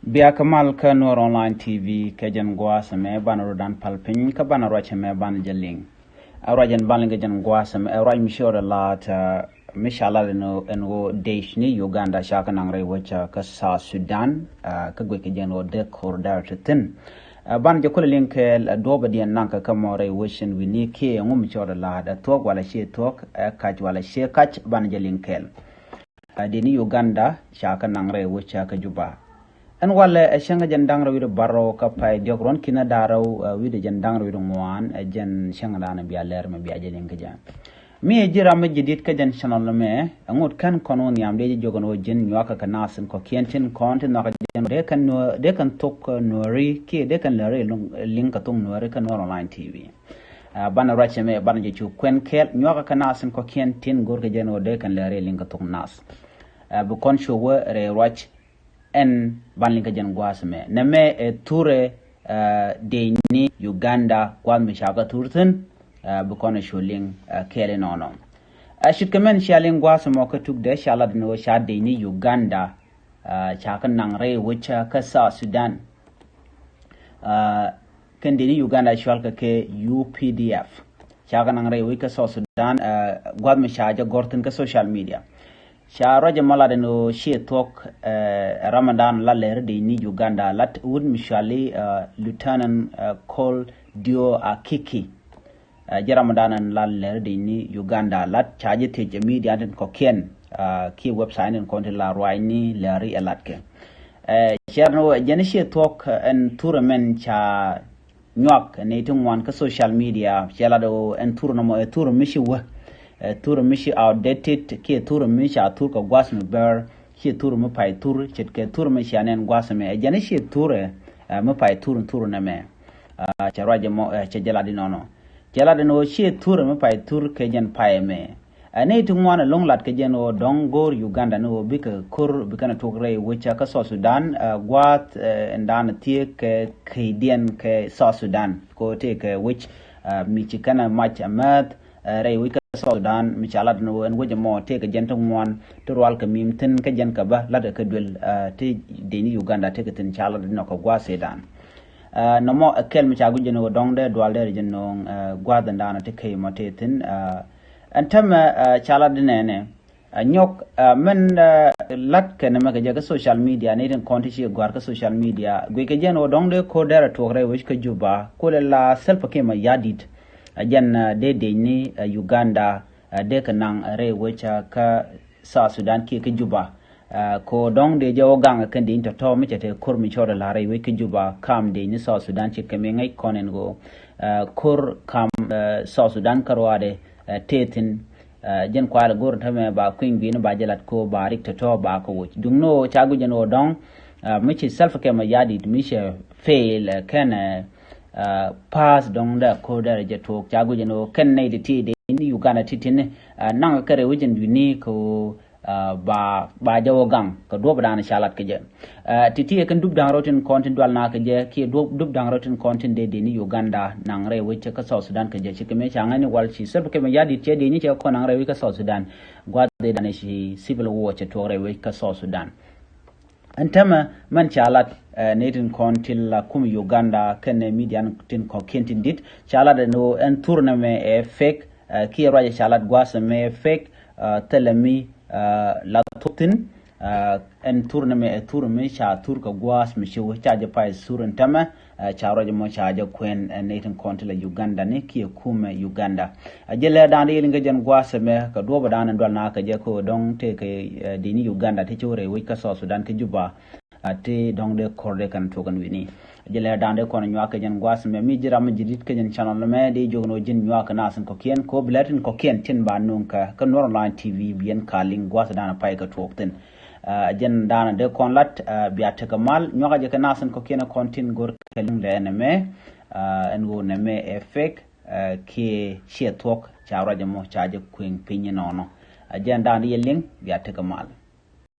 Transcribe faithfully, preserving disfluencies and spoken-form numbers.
Bia kä mal kä Nuɔr Online T V kɛ jɛn gua̱a̱th ɛmɛ banɛ rɔ dan pal piny kä banɛ ruac ɛmɛ banɛ jɛ liŋ. Ɛ ruac ɛn banɛ liŋ kɛ jɛn gua̱a̱th ɛmɛ ɛ ruac mi ciɔɔdɛ la̱a̱t, ɛ, mi ca lat ɛn ɣöö, ɛn ɣöö dec ni Uganda ca kɛ naŋ rɛy wec, ɛ, kä South Sudan, ɛ, kä guic kɛ jɛn ɣöö dee ko̱r dɛr ti thi̱n. Ɛ, banɛ jɛ kulɛ liŋ kɛɛl, ɛ, duɔ̱ɔ̱pɛ diɛn naŋ kɛ kä mɔ rɛy wec ɛn wi̱ni kiɛ ɛŋu mi ciɔɔdɛ la̱a̱t, ɛ thuɔ̱k walɛ ciɛ thuɔ̱k, ɛ kac walɛ ciɛ kac, banɛ jɛ liŋ kɛɛl. Ɛ, dec ni Uganda ca kɛ naŋ rɛy wec kä Juba. Ɛn walɛ ɛ cäŋ ɛ jɛn da̱ŋ rɛw wi̱cdɛ bärɔw kä pay diɔ̱k ruɔ̱n ki̱n ɛ da̱ŋ rɛw, ɛ, wi̱cdɛ jɛn da̱ŋ rɛw wi̱cdɛ ŋuan, ɛ jɛn cäŋ ɛ da̱a̱n ɛ bia lɛr mɛ bia jɛ liŋ kä jɛ. Mi ɛ ji̱ ram mi ji̱ di̱t kä jɛn channel mɛ, ɛ ŋot kɛn kɔn wä nhiam dee ji̱ jiök ɛn ɣöö ji̱n nyuakä kɛ naath tin kɔ̱kiɛn tin kɔn tin nhɔakä jɛn dee kɛn nuɔ-, dee kɛn thok, ɛ, Nuääri kiɛ dee kɛn lɛri liŋ kɛ thok Nuääri kä Nuɔr Online T V. Ɛ, banɛ ruac ɛmɛ banɛ jɛ cu kuɛn kɛɛl nyuakä kɛ naath tin kɔ̱kiɛn tin go̱rkɛ jɛn ɣöö dee kɛn lɛri liŋ kɛ thok naath. Ɛ, bi kɔn cu wä rɛy ruac ɛn banɛ liŋ kɛ jɛn gua̱a̱th ɛmɛ. Nɛmɛ ɛ thurɛ, ɛ, dec ni Uganda gua̱a̱th mi ca kɛ thur thi̱n, ɛ, bi kɔn cu liŋ, ɛ, kɛɛl inɔnɔ. Ɛ, ce̱tkɛ mɛn cia liŋ gua̱a̱th ɛmɔ kä tukdɛ ca lat ɛn ɣöö ca dec ni Uganda, ɛ, ca kɛ naŋ rɛy wec kä South Sudan. Ɛ, kɛn dec ni Uganda cual kɛ kɛ U P D F. Ca kɛ naŋ rɛy wec kä South Sudan, ɛ, gua̱th mi ca jɛ gɔ̱r thi̱n kä social media. Ca ruac ɛmɔ lat ɛn ɣöö ciɛ thuɔ̱k, ɛ, ɛ ram ɛn da̱a̱n la lɛr dec ni Uganda lat wut mi cuali, ɛ, Lieutenant, ɛ, Col Dio Akiki. Ɛ, jɛ ram ɛn da̱a̱n ɛn la lɛr dec ni Uganda lat ca jɛ thiec ɛ media tin kɔ̱kiɛn, ɛ, kiɛ website tin kɔn ti la ruac ni lɛri ɛ lat kɛ. Ɛ, cɛ ran ɣöö jɛn ciɛ thuɔ̱k, ɛ, ɛn thurɛ mɛn ca nyuak ɛ nɛy ti ŋuan kä social media, cɛ lat ɣöö ɛn thurɛ nɔmɔ ɛ thurɛ mi ci wä, ɛ thurɛ mi ci outdated kiɛ thurɛ mi ca thur kɛ gua̱th mi bɛr, ciɛ thurɛ mi pay thur, ce̱tkɛ thurɛ mi cia nɛn gua̱th ɛmɛ. Ɛ jɛn ciɛ thurɛ, ɛ, mi pay thur, thurɛ nɛmɛ. Ɛ, cɛ ruac ɛmɔ, ɛ, cɛ jɛ lat inɔnɔ. Cɛ lat ɛn ɣöö ciɛ thurɛ mi pay thur kɛ jɛn pay ɛmɛ. Ɛ nɛy ti ŋuan ɛlɔ̱ŋ lat kɛ jɛn ɣöö dɔ̱ŋ go̱o̱r Uganda ni ɣöö bikɛ ko̱r, bikɛn tuɔk rɛy wec kä South Sudan, ɛ, gua̱a̱th, ɛ, ɛn da̱a̱n thiee kɛ kɛydiɛn kɛ South Sudan. Kɛ ɣöö tëëkɛ wec, ɛ, mi ci kɛn ɛ mac ɛ määth, ɛ, rɛy wec kä South Sudan, mi ca lat ni ɣöö ɛn wec ɛmɔ tëëkɛ jɛn ti ŋuan ti rual kɛ mi̱i̱m thi̱n kä jɛn kɛ bä latkɛ kä duël, ɛ, ti dec ni Uganda tëëkɛ thi̱n ca lat ni nɔ kɛ gua̱a̱th Sudan. Ɛ, nɔmɔ ɛ kɛl mi ca guic jɛn ɣöö dɔ̱ŋ dee dual dee rɛ jɛ nööŋ, ɛ, gua̱a̱th ɛn da̱a̱n ti kɛy mɔ tëë thi̱n, ɛ, ɛn täämɛ, ɛ, ca lat di nɛnɛ. Ɛ, nyɔk, ɛ, mɛn, ɛ, lat kɛn mɛ kɛ jɛ kä social media, ni tin kɔn ti ci gɔ̱a̱r kä social media. Guic kɛ jɛn ɣöö dɔ̱ŋ dee ko̱r dɛr ɛ tuɔk rɛy wec kä Juba. Kulɛ la Salva Kiir Mayardit. Ɛ jɛn, ɛ, dee dec ni, ɛ, Uganda, ɛ, dee kɛ naŋ, ɛ, rɛy wec, ɛ, kä South Sudan kiɛ kä Juba. Ɛ, kɛ ɣöö dɔ̱ŋ dee jɛ wä gaŋ kɛn dec ni tɔ̱tɔ̱ mi cɛ te ko̱r mi cɔɔdɛ la̱r rɛy wec kä Juba kam dec ni South Sudan ce̱tkɛ mi ŋäc kɔn ɛn ɣöö, ɛ, ko̱r kam, ɛ, South Sudan kä ruaadɛ, ɛ, tëë thi̱n, ɛ, jɛn kualɛ go̱r täämɛ ba kui̱ny gui̱n ba jɛ lat kɛ ɣöö ba rik tɔ̱tɔ̱ ba kɛ woc. Duŋni ɣöö ca guic ɛn ɣöö dɔ̱ŋ, ɛ, mi ci Salva Kiir Mayardit mi cɛ fail, ɛ, kɛn, ɛ, ɛ, pass dɔ̱ŋ dee ko̱r dee rɛ jɛ tuɔɔk ca guic ɛn ɣöö kɛn nɛy ti ti dee ni Uganda ti ti ni, ɛ, naŋ kɛ rɛw wi̱c ɛn wi̱ni kɛ ɣöö, ɛ, ba, ba jɛ wä gaŋ kɛ duɔ̱p dan ca lat kɛ jɛ. Ɛ, ti ti ɛ kɛn dup da̱ŋ rɛw tin kɔn tin dual na kɛ jɛ kiɛ duɔ̱p, dup da̱ŋ rɛw tin kɔn tin dee dee ni Uganda naŋ rɛy wec kä South Sudan kɛ jɛ. Ce̱tkɛ mi ca ŋäc ni wal ci Salva Kiir Mayardit cɛ dee ni cɛ kɔn naŋ rɛy wec kä South Sudan. Gua̱th dee dan ci civil war cɛ tuɔɔk rɛy wec kä South Sudan. Ɛn täämɛ mɛn ca lat, ɛ, ni tin kɔn tin la kum Uganda kɛnɛ media tin kɔ̱kiɛn tin di̱t ca lat ɛn ɣöö ɛn thur nɛmɛ ɛ fake, ɛ, kiɛ ruacɛ ca lat gua̱a̱th ɛmɛ ɛ fake, ɛ, thilɛ mi, ɛ, la thuk thi̱n, ɛ, ɛn thur nɛmɛ ɛ thur mi ca thur kɛ gua̱a̱th mi ci wä ca jɛ pay thur ɛn täämɛ, ɛ, ca ruac ɛmɔ ca jɛ kuɛn, ɛ, ni tin kɔn tin la Uganda ni kiɛ kumɛ Uganda. Ɛ jɛ lɛ da̱a̱n di yɛl in kɛ jɛn gua̱a̱th ɛmɛ kɛ duɔ̱ɔ̱p ɛ da̱a̱n in dual na kɛ jɛ kɛ ɣöö dɔ̱ŋ tëëkɛ, ɛ, dec ni Uganda ti ci wä rɛy wec kä South Sudan kä Juba. Ɛ, ti dɔ̱ŋ dee ko̱r dee kɛn tuɔk ɛn wi̱ni. Ɛ jɛ lɛ da̱a̱n dee kɔn nyuak kɛ jɛn gua̱a̱th ɛmɛ mi ji̱ ram mi ji̱ di̱t kɛ jɛn channel ɛmɛ dee jiök ɛn ɣöö ji̱n nyuak kɛ naath tin kɔ̱kiɛn kɛ ɣöö bi lɛ tin kɔ̱kiɛn tin ba nööŋ kɛ kä Nuɔr Online T V bi yɛn ka liŋ gua̱a̱th da̱a̱n pay kɛ tuɔk thi̱n. Ɛ, jɛn da̱a̱n dee kɔn lat, ɛ, bia tekɛ mal nyuak a jɛ kɛ naath tin kɔ̱kiɛn ɛ kɔn tin go̱r kɛ liŋ lɛ ɛn ɛmɛ. Ɛ, ɛn ɣöö nɛmɛ ɛ fake, ɛ, kiɛ ciɛ thuɔ̱k ca ruac ɛmɔ ca jɛ kuëŋ piny inɔnɔ. Ɛ jɛn da̱a̱n di yɛ liŋ bia tekɛ mal.